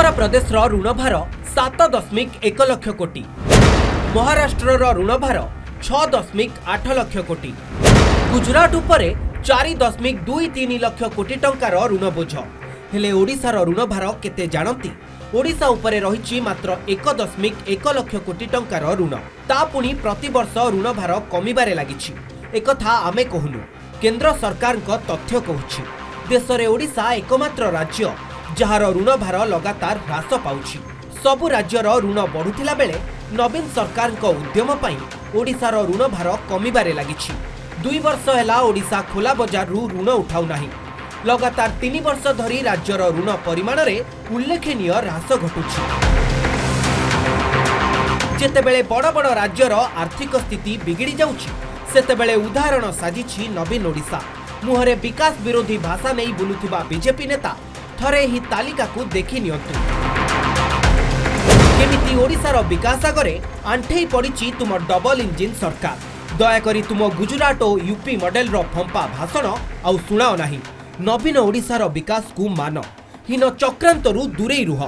ଉତ୍ତରପ୍ରଦେଶର ଋଣଭାର 7.1 ଲକ୍ଷ କୋଟି, ମହାରାଷ୍ଟ୍ରର ଋଣଭାର 6.8 ଲକ୍ଷ କୋଟି, ଗୁଜରାଟ ଉପରେ 4.23 ଲକ୍ଷ କୋଟି ଟଙ୍କାର ଋଣ ବୋଝ। ହେଲେ ଓଡ଼ିଶାର ଋଣଭାର କେତେ ଜାଣନ୍ତି? ଓଡ଼ିଶା ଉପରେ ରହିଛି ମାତ୍ର 1.1 ଲକ୍ଷ କୋଟି ଟଙ୍କାର ଋଣ। ତା ପୁଣି ପ୍ରତିବର୍ଷ ଋଣଭାର କମିବାରେ ଲାଗିଛି। ଏକଥା ଆମେ କହୁନୁ, କେନ୍ଦ୍ର ସରକାରଙ୍କ ତଥ୍ୟ କହୁଛି। ଦେଶରେ ଓଡ଼ିଶା ଏକମାତ୍ର ରାଜ୍ୟ, ଯାହାର ଋଣଭାର ଲଗାତାର ହ୍ରାସ ପାଉଛି। ସବୁ ରାଜ୍ୟର ଋଣ ବଢୁଥିଲା ବେଳେ ନବୀନ ସରକାରଙ୍କ ଉଦ୍ୟମ ପାଇଁ ଓଡ଼ିଶାର ଋଣଭାର କମିବାରେ ଲାଗିଛି। 2 ବର୍ଷ ହେଲା ଓଡ଼ିଶା ଖୋଲା ବଜାରରୁ ଋଣ ଉଠାଉନାହିଁ। ଲଗାତାର 3 ବର୍ଷ ଧରି ରାଜ୍ୟର ଋଣ ପରିମାଣରେ ଉଲ୍ଲେଖନୀୟ ହ୍ରାସ ଘଟୁଛି। ଯେତେବେଳେ ବଡ଼ ବଡ଼ ରାଜ୍ୟର ଆର୍ଥିକ ସ୍ଥିତି ବିଗିଡ଼ି ଯାଉଛି, ସେତେବେଳେ ଉଦାହରଣ ସାଜିଛି ନବୀନ ଓଡ଼ିଶା। ମୁହଁରେ ବିକାଶ ବିରୋଧୀ ଭାଷା ନେଇ ବୁଲୁଥିବା ବିଜେପି ନେତା ଥରେ ଏହି ତାଲିକାକୁ ଦେଖି ନିଅନ୍ତୁ, କେମିତି ଓଡ଼ିଶାର ବିକାଶ ଆଗରେ ଆଣ୍ଠେଇ ପଡ଼ିଛି ତୁମ ଡବଲ ଇଞ୍ଜିନ୍ ସରକାର। ଦୟାକରି ତୁମ ଗୁଜୁରାଟ ଓ ୟୁପି ମଡେଲର ଫମ୍ପା ଭାଷଣ ଆଉ ଶୁଣାଅ ନାହିଁ। ନବୀନ ଓଡ଼ିଶାର ବିକାଶକୁ ମାନ, ହୀନ ଚକ୍ରାନ୍ତରୁ ଦୂରେଇ ରୁହ।